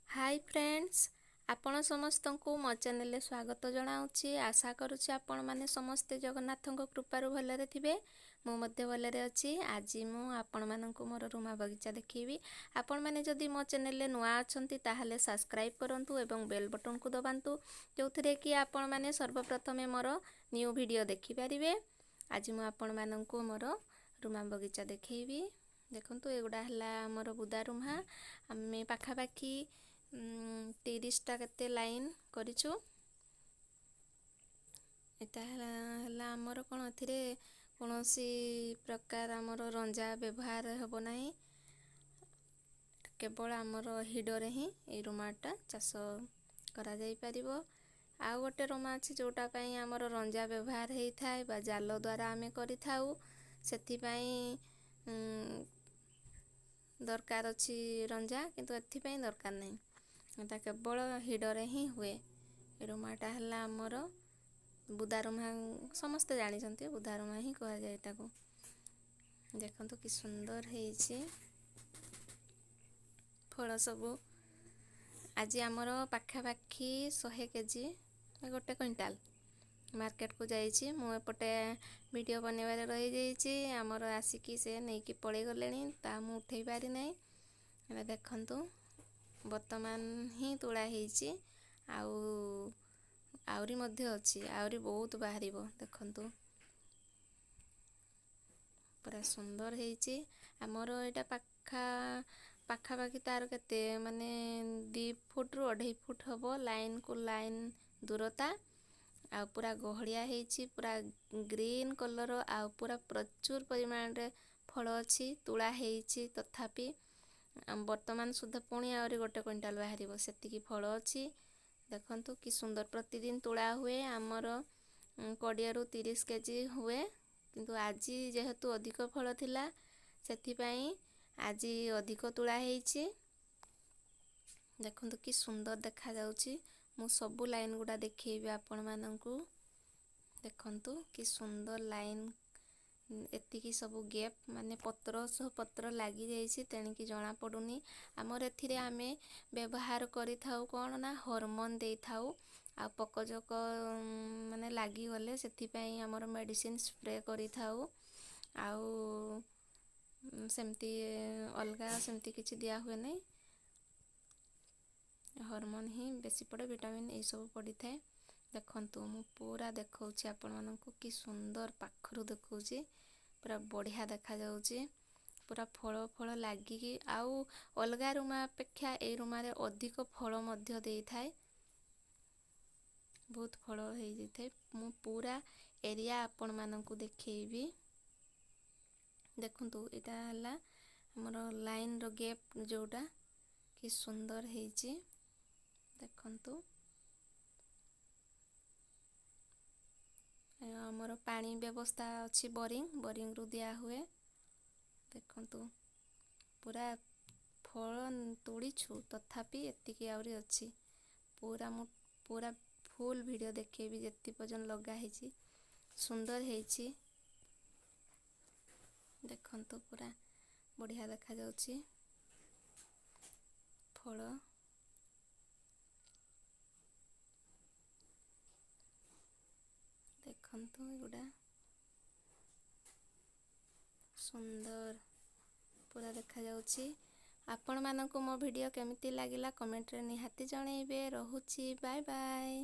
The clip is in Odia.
ହାଇ ଫ୍ରେଣ୍ଡସ୍, ଆପଣ ସମସ୍ତଙ୍କୁ ମୋ ଚ୍ୟାନେଲରେ ସ୍ୱାଗତ ଜଣାଉଛି। ଆଶା କରୁଛି ଆପଣମାନେ ସମସ୍ତେ ଜଗନ୍ନାଥଙ୍କ କୃପାରୁ ଭଲରେ ଥିବେ। ମୁଁ ମଧ୍ୟ ଭଲରେ ଅଛି। ଆଜି ମୁଁ ଆପଣମାନଙ୍କୁ ମୋର ରୁମା ବଗିଚା ଦେଖେଇବି। ଆପଣମାନେ ଯଦି ମୋ ଚ୍ୟାନେଲରେ ନୂଆ ଅଛନ୍ତି, ତାହେଲେ ସବସ୍କ୍ରାଇବ୍ କରନ୍ତୁ ଏବଂ ବେଲ୍ ବଟନ୍କୁ ଦବାନ୍ତୁ, ଯେଉଁଥିରେ କି ଆପଣମାନେ ସର୍ବପ୍ରଥମେ ମୋର ନ୍ୟୁ ଭିଡ଼ିଓ ଦେଖିପାରିବେ। ଆଜି ମୁଁ ଆପଣମାନଙ୍କୁ ମୋର ରୁମା ବଗିଚା ଦେଖେଇବି। ଦେଖନ୍ତୁ, ଏଗୁଡ଼ା ହେଲା ଆମର ବୁଦା ରୁମା। ଆମେ ପାଖାପାଖି 30ଟା କେତେ ଲାଇନ୍ କରିଛୁ। ଏଇଟା ହେଲା ଆମର କ'ଣ, ଏଥିରେ କୌଣସି ପ୍ରକାର ଆମର ରଞ୍ଜା ବ୍ୟବହାର ହେବ ନାହିଁ। କେବଳ ଆମର ହିଡ଼ରେ ହିଁ ଏଇ ରୁମାଟା ଚାଷ କରାଯାଇପାରିବ। ଆଉ ଗୋଟେ ରୁମା ଅଛି, ଯେଉଁଟା ପାଇଁ ଆମର ରଞ୍ଜା ବ୍ୟବହାର ହେଇଥାଏ ବା ଜାଲ ଦ୍ୱାରା ଆମେ କରିଥାଉ। ସେଥିପାଇଁ ଦରକାର ଅଛି ରଞ୍ଜା, କିନ୍ତୁ ଏଥିପାଇଁ ଦରକାର ନାହିଁ। ଏଟା କେବଳ ହିଡ଼ରେ ହିଁ ହୁଏ। ଏ ରୁମାଟା ହେଲା ଆମର ବୁଦା ରୁମା। ସମସ୍ତେ ଜାଣିଛନ୍ତି, ବୁଦା ରୁମା ହିଁ କୁହାଯାଏ ତାକୁ। ଦେଖନ୍ତୁ କି ସୁନ୍ଦର ହେଇଛି ଫଳ ସବୁ। ଆଜି ଆମର ପାଖାପାଖି 100 କେଜି, 1 କୁଇଣ୍ଟାଲ ମାର୍କେଟକୁ ଯାଇଛି। ମୁଁ ଏପଟେ ଭିଡ଼ିଓ ବନେଇବାରେ ରହିଯାଇଛି। ଆମର ଆସିକି ସେ ନେଇକି ପଳେଇ ଗଲେଣି, ତା ମୁଁ ଉଠେଇ ପାରିନାହିଁ। ଏବେ ଦେଖନ୍ତୁ, ବର୍ତ୍ତମାନ ହିଁ ତୋଳା ହେଇଛି, ଆଉ ଆହୁରି ମଧ୍ୟ ଅଛି, ଆହୁରି ବହୁତ ବାହାରିବ। ଦେଖନ୍ତୁ, ପୁରା ସୁନ୍ଦର ହେଇଛି ଆମର ଏଇଟା। ପାଖାପାଖି ତାର କେତେ, ମାନେ 2 ଫୁଟରୁ 2.5 ଫୁଟ ହେବ ଲାଇନ୍କୁ ଲାଇନ୍ ଦୂରତା, ଆଉ ପୁରା ଗହଳିଆ ହେଇଛି, ପୁରା ଗ୍ରୀନ୍ କଲର୍, ଆଉ ପୁରା ପ୍ରଚୁର ପରିମାଣରେ ଫଳ ଅଛି। ତୁଳା ହେଇଛି, ତଥାପି ବର୍ତ୍ତମାନ ସୁଦ୍ଧା ପୁଣି ଆହୁରି 1 କୁଇଣ୍ଟାଲ ବାହାରିବ, ସେତିକି ଫଳ ଅଛି। ଦେଖନ୍ତୁ କି ସୁନ୍ଦର। ପ୍ରତିଦିନ ତୁଳା ହୁଏ ଆମର 20ରୁ 30 କେଜି ହୁଏ, କିନ୍ତୁ ଆଜି ଯେହେତୁ ଅଧିକ ଫଳ ଥିଲା, ସେଥିପାଇଁ ଆଜି ଅଧିକ ତୁଳା ହେଇଛି। ଦେଖନ୍ତୁ କି ସୁନ୍ଦର ଦେଖାଯାଉଛି। ମୁଁ ସବୁ ଲାଇନ୍ ଗୁଡ଼ା ଦେଖେଇବି ଆପଣମାନଙ୍କୁ। ଦେଖନ୍ତୁ କି ସୁନ୍ଦର ଲାଇନ୍, ଏତିକି ସବୁ ଗେପ୍, ମାନେ ପତ୍ର ସହ ପତ୍ର ଲାଗିଯାଇଛି, ତେଣିକି ଜଣାପଡ଼ୁନି। ଆମର ଏଥିରେ ଆମେ ବ୍ୟବହାର କରିଥାଉ କ'ଣ ନା ହରମୋନ୍ ଦେଇଥାଉ, ଆଉ ପୋକଜୋକ ମାନେ ଲାଗିଗଲେ ସେଥିପାଇଁ ଆମର ମେଡ଼ିସିନ ସ୍ପ୍ରେ କରିଥାଉ। ଆଉ ସେମିତି ଅଲଗା ସେମିତି କିଛି ଦିଆ ହୁଏ ନାହିଁ। ହରମୋନ୍ ହିଁ ବେଶୀ ପଡ଼େ, ଭିଟାମିନ୍ ଏଇସବୁ ପଡ଼ିଥାଏ। ଦେଖନ୍ତୁ, ମୁଁ ପୁରା ଦେଖାଉଛି ଆପଣମାନଙ୍କୁ, କି ସୁନ୍ଦର ପାଖରୁ ଦେଖାଉଛି। ପୁରା ବଢ଼ିଆ ଦେଖାଯାଉଛି, ପୁରା ଫଳ ଫଳ ଲାଗିକି। ଆଉ ଅଲଗା ରୁମା ଅପେକ୍ଷା ଏଇ ରୁମାରେ ଅଧିକ ଫଳ ମଧ୍ୟ ଦେଇଥାଏ, ବହୁତ ଫଳ ହେଇଯାଇଥାଏ। ମୁଁ ପୁରା ଏରିଆ ଆପଣମାନଙ୍କୁ ଦେଖେଇବି। ଦେଖନ୍ତୁ, ଏଇଟା ହେଲା ଆମର ଲାଇନ୍ର ଗେପ୍ ଯେଉଁଟା, କି ସୁନ୍ଦର ହେଇଛି ଦେଖନ୍ତୁ। ଆମର ପାଣି ବ୍ୟବସ୍ଥା ଅଛି, ବୋରିଂ, ବୋରିଂରୁ ଦିଆହୁଏ। ଦେଖନ୍ତୁ, ପୁରା ଫଳ ତୋଳିଛୁ, ତଥାପି ଏତିକି ଆହୁରି ଅଛି। ପୁରା ମୁଁ ପୁରା ଫୁଲ୍ ଭିଡ଼ିଓ ଦେଖେଇବି, ଯେତିକି ପର୍ଯ୍ୟନ୍ତ ଲଗା ହେଇଛି। ସୁନ୍ଦର ହେଇଛି, ଦେଖନ୍ତୁ, ପୁରା ବଢ଼ିଆ ଦେଖାଯାଉଛି ଫଳ। ଦେଖନ୍ତୁ, ଏଗୁଡ଼ା ସୁନ୍ଦର ପୁରା ଦେଖାଯାଉଛି। ଆପଣମାନଙ୍କୁ ମୋ ଭିଡ଼ିଓ କେମିତି ଲାଗିଲା, କମେଣ୍ଟରେ ନିହାତି ଜଣେଇବେ। ରହୁଛି, ବାଏ ବାଏ।